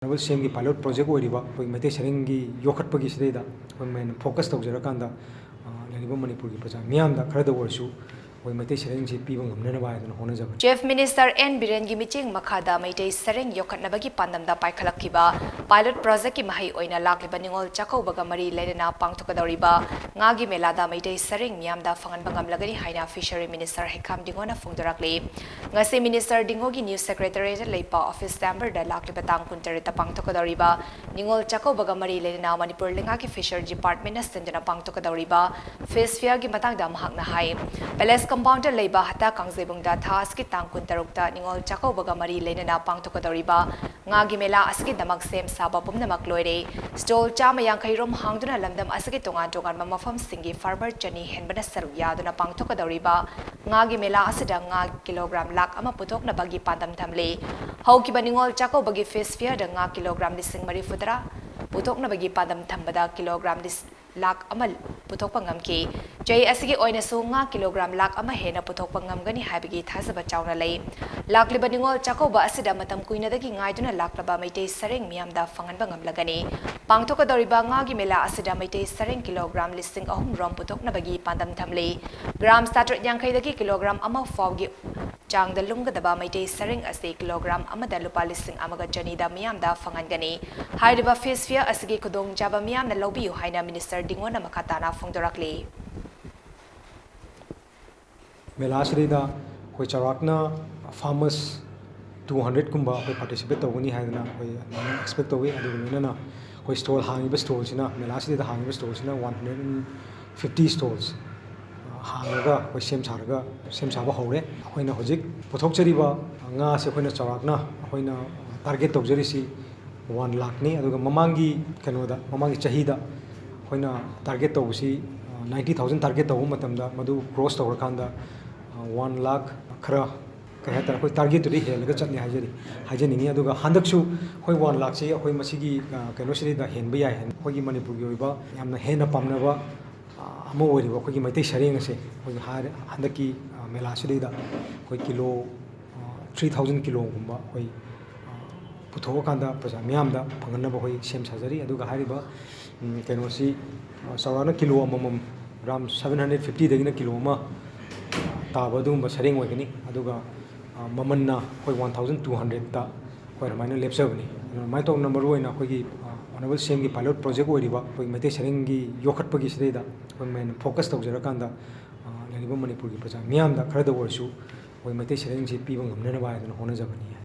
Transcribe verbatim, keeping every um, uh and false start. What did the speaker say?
ꯁꯦꯝꯒꯤ pilot project ꯑꯣꯏꯔꯤꯕ ꯑꯩꯈꯣꯏ ꯃꯩꯇꯩ ꯁꯔꯦꯡꯒꯤ ꯌꯣꯛꯈꯠꯄꯒꯤ ꯁꯤꯗꯩꯗ ꯑꯩꯈꯣꯏ ꯃꯦꯟ ꯐꯣꯀꯁ ꯇꯧꯖꯔꯀꯥꯟꯗ, ꯑ, ꯂꯩꯔꯤꯕ ꯃꯅꯤꯄꯨꯔꯒꯤ ꯄ꯭ꯔꯖꯥ ꯃꯤꯌꯥꯝꯗ ꯈꯔꯗ ꯑꯣꯏꯔꯁꯨ ꯑꯩꯈꯣꯏ ꯃꯩꯇꯩ ꯁꯔꯦꯡꯁꯤ ꯄꯤꯕ ꯉꯝꯅꯅꯕ ꯍꯥꯏꯗꯨꯅ ꯍꯣꯠꯅꯖꯕꯅꯤ꯫ ꯆꯤꯐ ꯃꯤꯅꯤꯁꯇꯔ ꯑꯦꯟ ꯕꯤꯔꯦꯟꯒꯤ ꯃꯤꯠꯌꯦꯡ ꯃꯈꯥꯗ ꯃꯩꯇꯩ ꯁꯔꯦꯡ ꯌꯣꯛꯈꯠꯅꯕꯒꯤ ꯄꯥꯟꯗꯝꯗ ꯄꯥꯏꯈꯠꯂꯛꯈꯤꯕ ꯄꯥꯏꯂꯣꯠ ꯄ꯭ꯔꯣꯖꯦꯛꯀꯤ ꯃꯍꯩ ꯑꯣꯏꯅ ꯂꯥꯛꯂꯤꯕ ꯅꯤꯉꯣꯜ ꯆꯥꯛꯀꯧꯕꯒ ꯃꯔꯤ ꯂꯩꯅꯅ ꯄꯥꯡꯊꯣꯛꯀꯗꯧꯔꯤꯕ ꯉꯥꯒꯤ ꯃꯦꯂꯥꯗ ꯃꯩꯇꯩ ꯁꯔꯦꯡ ꯃꯤꯌꯥꯝꯗ ꯐꯪꯍꯟꯕ ꯉꯝꯂꯒꯅꯤ ꯍꯥꯏꯅ ꯐꯤꯁꯔꯤ ꯃꯤꯅꯤꯁꯇꯔ ꯍꯩꯈꯥꯝ ꯗꯤꯉꯣꯅ ꯐꯣꯡꯗꯣꯔꯛꯂꯤ꯫ ꯉꯁꯤ ꯃꯤꯅꯤꯁꯇꯔ ꯗꯤꯉꯣꯒꯤ ꯅ꯭ꯌꯨꯁ ꯁꯦꯀ꯭ꯔꯦꯇꯔꯤꯌꯦꯠꯇ ꯂꯩꯕ ꯑꯣꯐꯤꯁ ꯆꯦꯝꯕꯔꯗ ꯂꯥꯛꯂꯤꯕ ꯇꯥꯡ ꯀꯨꯟꯇꯔꯦꯠꯇ ꯄꯥꯡꯊꯣꯛꯀꯗꯧꯔꯤꯕ ꯅꯤꯉꯣꯜ ꯆꯥꯛꯀꯧꯕꯒ ꯃꯔꯤ ꯂꯩꯅꯅ ꯃꯅꯤꯄꯨꯔ ꯂꯩꯉꯥꯛꯀꯤ ꯐꯤꯁꯔꯤ ꯗꯤꯄꯥꯔꯠꯃꯦꯟꯅ ꯁꯤꯟꯗꯨꯅ ꯄꯥꯡꯊꯣꯛꯀꯗꯧꯔꯤꯕ ꯐꯤꯁ ꯐꯤꯌꯔꯒꯤ ꯃꯇꯥꯡꯗ ꯃꯍꯥꯛꯅ ꯍꯥꯏ, ꯄꯦꯂꯦꯁ ꯀꯝꯄꯥꯎꯟꯗ ꯂꯩꯕ ꯍꯇꯥ ꯀꯥꯡꯖꯩꯕꯨꯡꯗ ꯊꯥ ꯑꯁꯤꯒꯤ ꯇꯥꯡ ꯀꯨꯟꯇꯔꯨꯛꯇ ꯅꯤꯉꯣꯜ ꯆꯥꯛꯀꯧꯕꯒ ꯃꯔꯤ ꯂꯩꯅꯅ ꯄꯥꯡꯊꯣꯛꯀꯗꯧꯔꯤꯕ ꯉꯥꯒꯤ ꯃꯦꯂꯥ ꯑꯁꯤꯒꯤꯗꯃꯛ ꯁꯦꯝ ꯁꯥꯕ ꯄꯨꯝꯅꯃꯛ ꯂꯣꯏꯔꯦ꯫ ꯁ꯭ꯇꯣꯜ ꯆꯥꯝꯃ ꯌꯥꯡꯈꯩ ꯔꯣꯝ ꯍꯥꯡꯗꯨꯅ ꯂꯝꯗꯝ ꯑꯁꯤꯒꯤ ꯇꯣꯉꯥꯟ ꯇꯣꯉꯥꯟꯕ ꯃꯐꯝꯁꯤꯡꯒꯤ ꯐꯥꯔꯃꯔ ꯆꯅꯤ ꯍꯦꯟꯕꯅ ꯁꯔꯨꯛ ꯌꯥꯗꯨꯅ ꯄꯥꯡꯊꯣꯛꯀꯗꯧꯔꯤꯕ ꯉꯥꯒꯤ ꯃꯦꯂꯥ ꯑꯁꯤꯗ ꯉꯥ ꯀꯤꯂꯣꯒ꯭ꯔꯥꯝ ꯂꯥꯈ ꯑꯃ ꯄꯨꯊꯣꯛꯅꯕꯒꯤ ꯄꯥꯟꯗꯝ ꯊꯝꯂꯤ꯫ ꯍꯧꯈꯤꯕ ꯅꯤꯉꯣꯜ ꯆꯥꯛꯀꯧꯕꯒꯤ ꯐꯤꯁ ꯐꯤꯌꯔꯗ ꯉꯥ ꯀꯤꯂꯣꯒ꯭ꯔꯥꯝ ꯂꯤꯁꯤꯡ ꯃꯔꯤꯐꯨ ꯇꯔꯥ ꯄꯨꯊꯣꯛꯅꯕꯒꯤ ꯄꯥꯟꯗꯝ ꯊꯝꯕꯗ ꯀꯤꯂꯣꯒ꯭ꯔꯥꯝ ꯂꯤꯁ-, ꯂꯥꯈ ꯑꯃ ꯄꯨꯊꯣꯛꯄ ꯉꯝꯈꯤ꯫ ꯆꯍꯤ ꯑꯁꯤꯒꯤ ꯑꯣꯏꯅꯁꯨ ꯉꯥ ꯀꯤꯂꯣꯒ꯭ꯔꯥꯝ ꯂꯥꯈ ꯑꯃ ꯍꯦꯟꯅ ꯄꯨꯊꯣꯛꯄ ꯉꯝꯒꯅꯤ ꯍꯥꯏꯕꯒꯤ ꯊꯥꯖꯕ ꯆꯥꯎꯅ ꯂꯩ꯫ ꯂꯥꯛꯂꯤꯕ ꯅꯤꯉꯣꯜ ꯆꯥꯛꯀꯧꯕ ꯑꯁꯤꯗ ꯃꯇꯝ ꯀꯨꯏꯅꯗꯒꯤ ꯉꯥꯏꯗꯨꯅ ꯂꯥꯛꯂꯕ ꯃꯩꯇꯩ ꯁꯔꯦꯡ ꯃꯤꯌꯥꯝꯗ ꯐꯪꯍꯟꯕ ꯉꯝꯂꯒꯅꯤ꯫ ꯄꯥꯡꯊꯣꯛꯀꯗꯧꯔꯤꯕ ꯉꯥꯒꯤ ꯃꯦꯂꯥ ꯑꯁꯤꯗ ꯃꯩꯇꯩ ꯁꯔꯦꯡ ꯀꯤꯂꯣꯒ꯭ꯔꯥꯝ ꯂꯤꯁꯤꯡ ꯑꯍꯨꯝ ꯔꯣꯝ ꯄꯨꯊꯣꯛꯅꯕꯒꯤ ꯄꯥꯟꯗꯝ ꯊꯝꯂꯤ꯫ ꯒ꯭ꯔꯥꯝ ꯆꯥꯇ꯭ꯔꯦꯠ ꯌꯥꯡꯈꯩꯗꯒꯤ ꯀꯤꯂꯣꯒ꯭ꯔꯥꯝ ꯑꯃ ꯐꯥꯎꯒꯤ ꯆꯥꯡꯗ ꯂꯨꯝꯒꯗꯕ ꯃꯩꯇꯩ ꯁꯔꯦꯡ ꯑꯁꯤ ꯀꯤꯂꯣꯒ꯭ꯔꯥꯝ ꯑꯃꯗ ꯂꯨꯄꯥ ꯂꯤꯁꯤꯡ ꯑꯃꯒ ꯆꯅꯤꯗ ꯃꯤꯌꯥꯝꯗ ꯐꯪꯍꯟꯒꯅꯤ꯫ ꯍꯥꯏꯔꯤꯕ ꯐꯤꯁ ꯐꯤꯌꯔ ꯑꯁꯤꯒꯤ ꯈꯨꯗꯣꯡꯆꯥꯕ ꯃꯤꯌꯥꯝꯅ ꯂꯧꯕꯤꯌꯨ ꯍꯥꯏꯅ ꯃꯤꯅꯤꯁꯇꯔ ꯗꯤꯉꯣꯅ ꯃꯈꯥ ꯇꯥꯅ ꯐꯣꯡꯗꯣꯔꯛꯂꯤ꯫ ꯃꯦꯂꯥ ꯑꯁꯤꯗꯩꯗ ꯑꯩꯈꯣꯏ ꯆꯥꯎꯔꯥꯛꯅ ꯐꯥꯔꯃꯔꯁ ꯇꯨ ꯍꯟꯗ꯭ꯔꯦꯠꯀꯨꯝꯕ ꯑꯩꯈꯣꯏ ꯄꯥꯔꯇꯤꯁꯤꯄꯦꯠ ꯇꯧꯒꯅꯤ ꯍꯥꯏꯗꯅ ꯑꯩꯈꯣꯏ ꯑꯗꯨꯃꯥꯏꯅ ꯑꯦꯛꯁꯄꯦꯛ ꯇꯧꯏ꯫ ꯑꯗꯨꯒ ꯂꯣꯏꯅꯅ ꯑꯩꯈꯣꯏ ꯁ꯭ꯇꯣꯜ ꯍꯥꯡꯉꯤꯕ ꯁ꯭ꯇꯣꯜꯁꯤꯅ, ꯃꯦꯂꯥ ꯑꯁꯤꯗꯩꯗ ꯍꯥꯡꯉꯤꯕ ꯁ꯭ꯇꯣꯜꯁꯤꯅ ꯋꯥꯟ ꯍꯟꯗ꯭ꯔꯦꯠ ꯑꯦꯟ ꯐꯤꯐꯇꯤ ꯁ꯭ꯇꯣꯜꯁ ꯍꯥꯡꯉꯒ ꯑꯩꯈꯣꯏ ꯁꯦꯝ ꯁꯥꯔꯒ, ꯁꯦꯝ ꯁꯥꯕ ꯍꯧꯔꯦ꯫ ꯑꯩꯈꯣꯏꯅ ꯍꯧꯖꯤꯛ ꯄꯨꯊꯣꯛꯆꯔꯤꯕ ꯉꯥꯁꯦ ꯑꯩꯈꯣꯏꯅ ꯆꯥꯎꯔꯥꯛꯅ ꯑꯩꯈꯣꯏꯅ ꯇꯥꯔꯒꯦꯠ ꯇꯧꯖꯔꯤꯁꯤ ꯋꯥꯟ ꯂꯥꯈꯅꯤ꯫ ꯑꯗꯨꯒ ꯃꯃꯥꯡꯒꯤ ꯀꯩꯅꯣꯗ, ꯃꯃꯥꯡꯒꯤ ꯆꯍꯤꯗ ꯑꯩꯈꯣꯏꯅ ꯇꯥꯔꯒꯦꯠ ꯇꯧꯕꯁꯤ, ꯑ, ꯅꯥꯏꯟꯇꯤ ꯊꯥꯎꯖꯟ ꯇꯥꯔꯒꯦꯠ ꯇꯧꯕ ꯃꯇꯝꯗ ꯃꯗꯨ ꯀ꯭ꯔꯣꯁ ꯇꯧꯔꯀꯥꯟꯗ, ꯑ, ꯋꯥꯟ ꯂꯥꯈ ꯈꯔ, ꯀꯩ ꯍꯥꯏꯇꯥꯔꯦ, ꯑꯩꯈꯣꯏ ꯇꯥꯔꯒꯦꯠꯇꯨꯗꯤ ꯍꯦꯜꯂꯒ ꯆꯠꯅꯤ ꯍꯥꯏꯖꯔꯤ, ꯍꯥꯏꯖꯅꯤꯡꯉꯤ꯫ ꯑꯗꯨꯒ ꯍꯟꯗꯛꯁꯨ ꯑꯩꯈꯣꯏ ꯋꯥꯟ ꯂꯥꯈꯁꯤ ꯑꯩꯈꯣꯏ ꯃꯁꯤꯒꯤ, ꯑ, ꯀꯩꯅꯣꯁꯤꯗꯩꯗ ꯍꯦꯟꯕ ꯌꯥꯏ ꯍꯥꯏꯅ ꯑꯩꯈꯣꯏꯒꯤ ꯃꯅꯤꯄꯨꯔꯒꯤ ꯑꯣꯏꯕ ꯌꯥꯝꯅ ꯍꯦꯟꯅ ꯄꯥꯝꯅꯕ, ꯑ, ꯑꯃ ꯑꯣꯏꯔꯤꯕ ꯑꯩꯈꯣꯏꯒꯤ ꯃꯩꯇꯩ ꯁꯔꯦꯡ ꯑꯁꯦ ꯑꯩꯈꯣꯏꯒꯤ ꯍꯥꯏꯔ-, ꯍꯟꯗꯛꯀꯤ, ꯑ, ꯃꯦꯂꯥꯁꯤꯗꯩꯗ ꯑꯩꯈꯣꯏ ꯀꯤꯂꯣ, ꯑ, ꯊ꯭ꯔꯤ ꯊꯥꯎꯖꯟ ꯀꯤꯂꯣꯒꯨꯝꯕ ꯑꯩꯈꯣꯏ, ꯑ, ꯄꯨꯊꯣꯛꯑꯀꯥꯟꯗ ꯄ꯭ꯔꯖꯥ ꯃꯤꯌꯥꯝꯗ ꯐꯪꯍꯟꯅꯕ ꯑꯩꯈꯣꯏ ꯁꯦꯝ ꯁꯥꯖꯔꯤ꯫ ꯑꯗꯨꯒ ꯍꯥꯏꯔꯤꯕ, ꯎꯝ, ꯀꯩꯅꯣꯁꯤ, ꯑ, ꯆꯥꯎꯔꯥꯛꯅ ꯀꯤꯂꯣ ꯑꯃꯃꯝ, ꯒ꯭ꯔꯥꯝ seven hundred fifty ꯗꯒꯤꯅ ꯀꯤꯂꯣ ꯑꯃ ꯇꯥꯕ ꯑꯗꯨꯒꯨꯝꯕ ꯁꯔꯦꯡ ꯑꯣꯏꯒꯅꯤ꯫ ꯑꯗꯨꯒ, ꯑ, ꯃꯃꯜꯅ ꯑꯩꯈꯣꯏ one thousand two hundred ꯑꯩꯈꯣꯏ ꯑꯗꯨꯃꯥꯏꯅ ꯂꯦꯞꯆꯕꯅꯤ꯫ ꯑꯗꯨꯅ ꯑꯗꯨꯃꯥꯏꯅ ꯇꯧꯗꯅ ꯃꯔꯨꯑꯣꯏꯅ ꯑꯩꯈꯣꯏꯒꯤ, ꯑ, ꯑꯣꯅꯔꯦꯕꯜ ꯁꯤ ꯑꯦꯝꯒꯤ ꯄꯥꯏꯂꯣꯠ ꯄ꯭ꯔꯣꯖꯦꯛ ꯑꯣꯏꯔꯤꯕ ꯑꯩꯈꯣꯏ ꯃꯩꯇꯩ ꯁꯔꯦꯡꯒꯤ ꯌꯣꯛꯈꯠꯄꯒꯤ ꯁꯤꯗꯩꯗ ꯑꯩꯈꯣꯏ ꯃꯦꯟ ꯐꯣꯀꯁ ꯇꯧꯖꯔꯀꯥꯟꯗ, ꯑ, ꯂꯩꯔꯤꯕ ꯃꯅꯤꯄꯨꯔꯒꯤ ꯄ꯭ꯔꯖꯥ ꯃꯤꯌꯥꯝꯗ ꯈꯔꯗ ꯑꯣꯏꯔꯁꯨ ꯑꯩꯈꯣꯏ ꯃꯩꯇꯩ ꯁꯔꯦꯡꯁꯤ ꯄꯤꯕ ꯉꯝꯅꯅꯕ ꯍꯥꯏꯗꯅ ꯍꯣꯠꯅꯖꯕꯅꯤ꯫